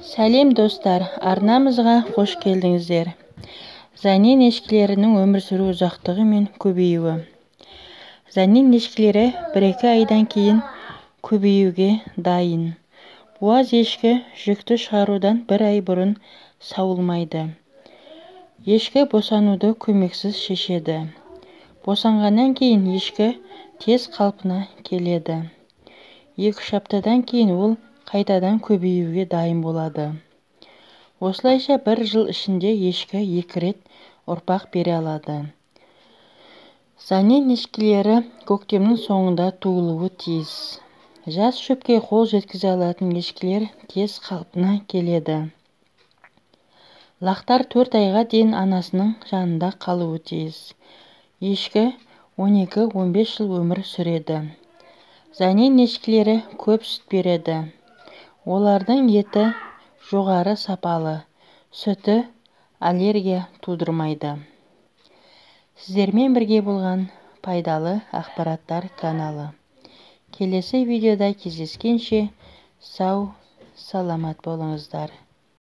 Сәлем, достар! Арнамызға қош келдіңіздер. Занен ешкілерінің өмір сүру ұзақтығы мен көбеюі. Занен ешкілері 1-2 айдан кейін көбеюге дайын. Буаз ешкі жүкті шығарудан бір ай бұрын сауылмайды. Ешкі босануды көмексіз шешеді. Босанғаннан кейін ешкі тез қалпына келеді. 2-3 аптадан кейін ол қайтадан көбеюге дайын болады. Осылайша бір жыл ішінде ешкі 2 рет ұрпақ бере алады. Занен ешкілері көктемнің соңында туылуы тиіс. Жас шөпке қол жеткізе алатын ешкілер тез қалпына келеді. Лақтар 4 айға дейін анасының жанында қалуы тиіс. Ешкі 12-15 жыл өмір сүреді. Занен ешкілері көп сүт береді. Олардың еті жоғары сапалы, сүті аллергия тудырмайды. Сіздермен бірге болған Пайдалы ақпараттар каналы. Келесі видеода кездескенше сау саламат болыңыздар.